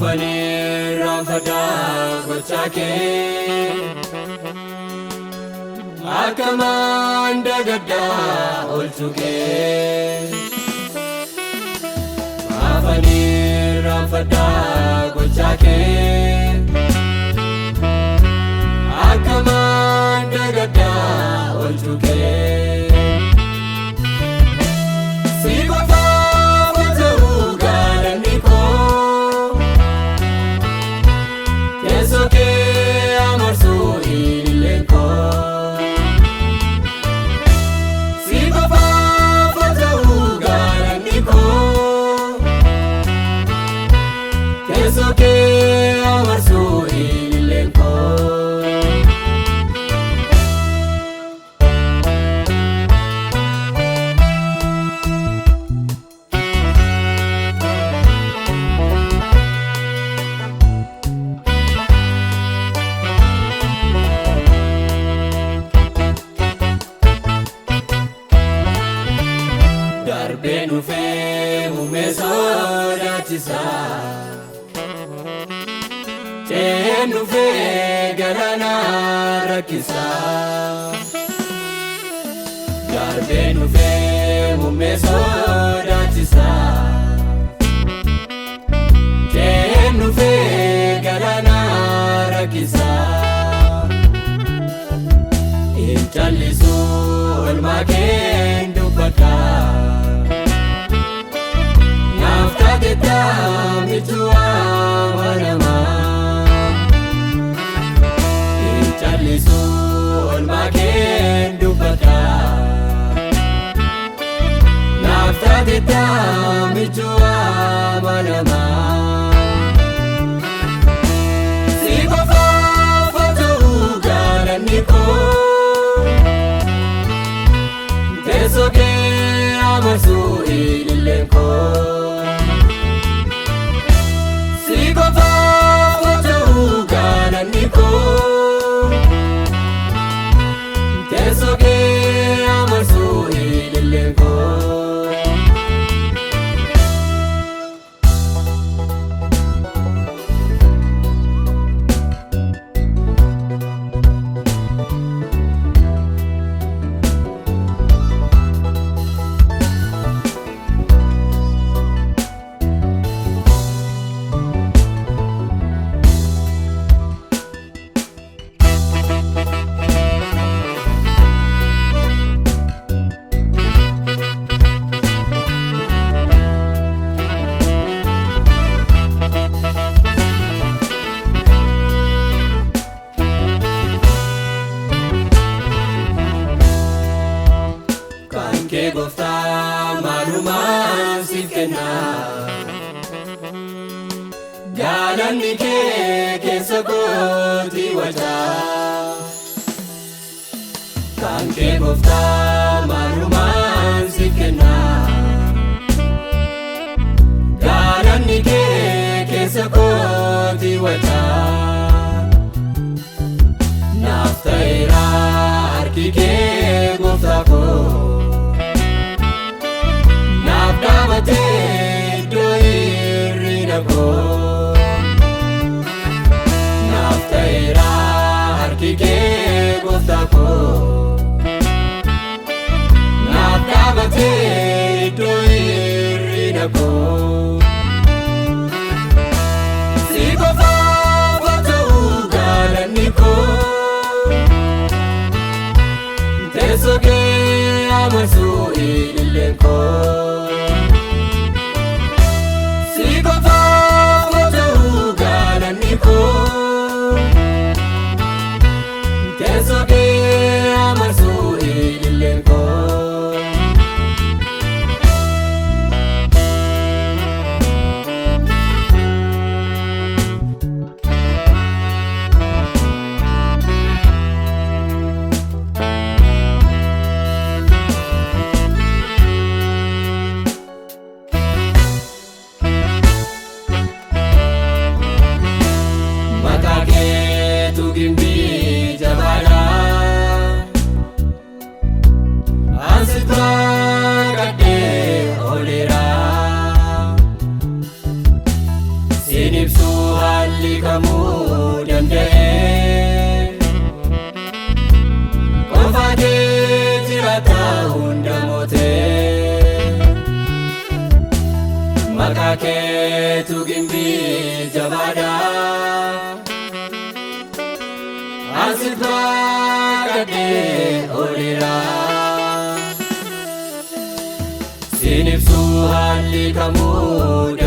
Maafanii raanfataa gochaa kee akka maanda gaddaa oolchuu kee. Maafanii raanfataa gochaa kee akka maanda gaddaa oolchuu kee. Si qofaaf haa ta'u galanni koo. Teessoo kee amarsuu ililleen koo. Si qofaaf haa ta'u galanni koo. Teessoo kee amarsuu ililleen koo. Darbee dhufee muummee sodaachisaa. Ceen dhufee galaana rakkisaa. Darbee dhufee muummee sodaachisaa. Ceen dhufee galaana rakkisaa. Hin callisu oolmaa keen dubbadha. Naaf taateetta michuu amanamaa. Hin callisu oolmaa keen dubbadha. Naaf taateetta michuu amanamaa. Si qofaaf haa ta'u galanni koo. Teessoo kee amarsuu ililleen koo. Si qofaaf haa ta'u galanni koo. Teessoo kee amarsuu ililleen koo. Kan kee gooftaa maalumaan siif kenna. Galanni kee keessa kooti wajaa. Kan kee gooftaa maalumaan siif kenna. Galanni kee keessa kooti wajaa. Naaf ta'eera harki kee gooftaa koo. Naaf dhaabatee iddoo hir'ina koo. Naaf ta'eera harki kee gooftaa koo. Naaf dhaabatee iddoo hir'ina koo. Si qofaaf haa ta'u galanni koo. Teessoo kee amarsuu ililleen koo. Si qofaaf haa ta'u galanni koo. Teessoo kee amarsuu ililleen koo. Kamuu danda'ee qofa kee jiraata hunda mootee maqaa keetu gimbii jabaadha asit baaqadhee ooleera siin ibsuu haalli kamuu.